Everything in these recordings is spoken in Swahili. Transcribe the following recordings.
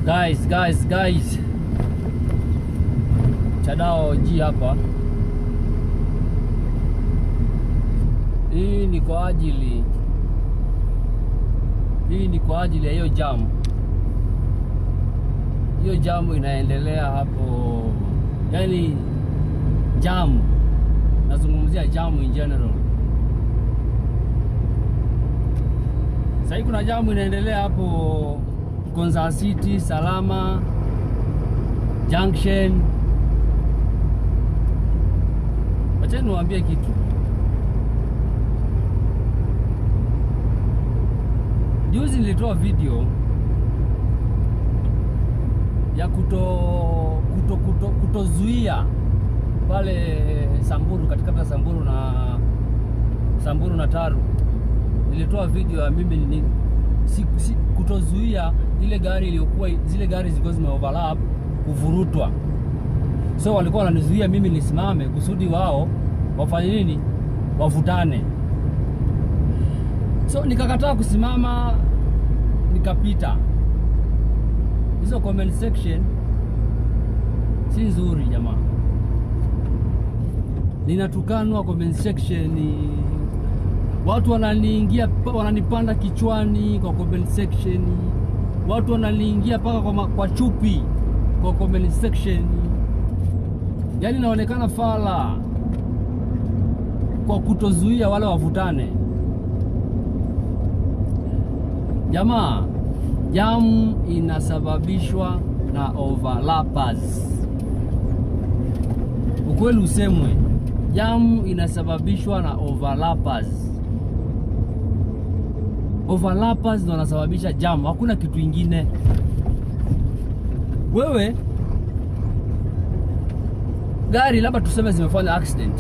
Guys, guys, guys, Chadao G hapa. Hii ni kwa ajili, hii ni kwa ajili ya hiyo jamu. Hiyo jamu inaendelea hapo, yaani jamu, nazungumzia jamu in general. Sasa kuna jamu inaendelea hapo Konza City, Salama Junction. Wacha niwaambie kitu. Juzi nilitoa video ya kutozuia pale Samburu, katikati ya Samburu na Taru. Nilitoa video ya mimi kutozuia ile gari iliyokuwa, zile gari zilikuwa zime overlap kuvurutwa. So walikuwa wananizuia mimi nisimame kusudi wao wafanye nini? Wavutane. So nikakataa kusimama, nikapita. Hizo comment section si nzuri jamaa. Ninatukanwa comment section, watu wananiingia, wananipanda kichwani kwa comment section, watu wananiingia paka kwa chupi kwa comment section. Yaani naonekana fala kwa kutozuia wale wavutane. Jamaa, jamu inasababishwa na overlappers. Ukweli usemwe, jamu inasababishwa na overlappers. Overlappers ndio wanasababisha jamu, hakuna kitu ingine. Wewe gari labda tuseme zimefanya accident.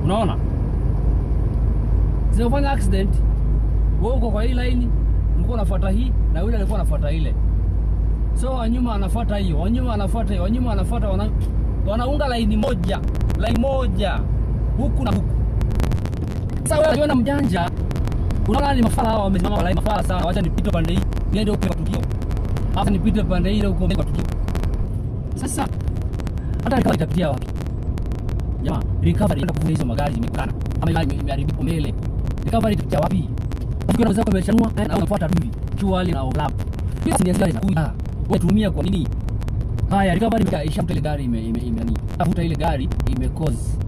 Unaona? Zimefanya accident, wewe uko kwa hii line, ulikuwa unafuata hii na yule alikuwa anafuata ile. So wanyuma anafuata hiyo, wanyuma anafuata hiyo, wanyuma anafuata, wanaunga line moja, line moja huku na huku. Sasa wewe unaona mjanja, unaona ni mafala hawa wamesimama line mafala sana, wacha nipite pande hii, niende huko kwa tukio. Hapa nipite pande ile huko kwa tukio. Sasa hata recovery itapitia wapi? Jamaa, recovery inaenda kuvuta hizo magari zimekutana. Ama imeharibika mbele. Recovery itapitia wapi? Ukiona wenzako wameshanua na unafuata tu hivi. Chua na overlap. Hizi ni gari zinakuja. Wewe tumia kwa nini? Haya, recovery imeshafuta ile gari ime nini? Tafuta ile gari ime cause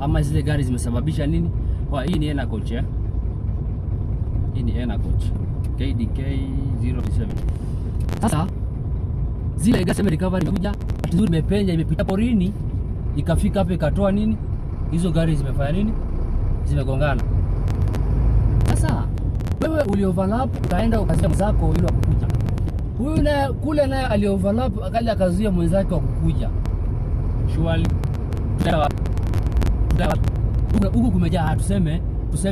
ama zile gari zimesababisha nini? Kwa hii ni Ena Coach eh. Hii ni Ena Coach KDK 007. Sasa zile gari sema recovery imekuja, nzuri imepenya, imepita porini, ikafika hapa ikatoa nini? Hizo gari zimefanya nini? Zimegongana. Sasa wewe uli overlap ukaenda ukazuia mwenzako yule akukuja. Huyu naye kule naye ali overlap akaja akazuia mwenzake wa kukuja. Surely huku kumejaa, tuseme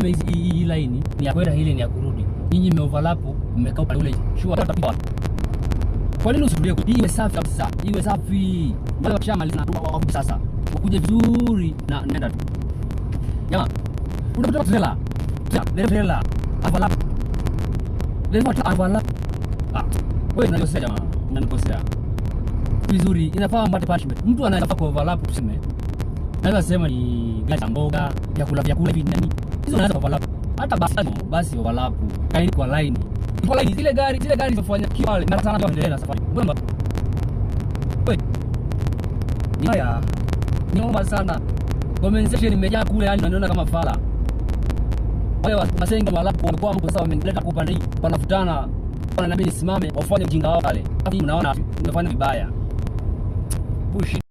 hizi hii line ni ya kwenda, ile ni ya kurudi. Nyinyi mme overlap mmekaa pale ule. Sure. Kwa nini usitulie? Iwe safi kabisa. Iwe safi. Wale wakishamaliza sasa ukuje vizuri na nenda tu. Jamaa, unakuta trailer. Trailer. Overlap. Dereva overlap. Ah, wewe unanikosea jamaa, unanikosea. Vizuri, inafaa mpate punishment. Mtu anaweza ku overlap tuseme. Naweza sema ni gari za mboga, vyakula hivi nani. Hizo unaweza overlap. Hata basi overlap. Kaini kwa line. Kwa line zile gari zimefanya kiwale mara sana endelea na safari. Mbona? Wewe. Ni haya. Niomba sana. Comment section imejaa kule, yani unaniona kama fala. Wale masengi walapo wamekuwa hapo sasa, wamenileta kwa upande hii, wanavutana, wananiambia nisimame, wafanye ujinga wao pale. Mnaona nimefanya vibaya. Bullshit.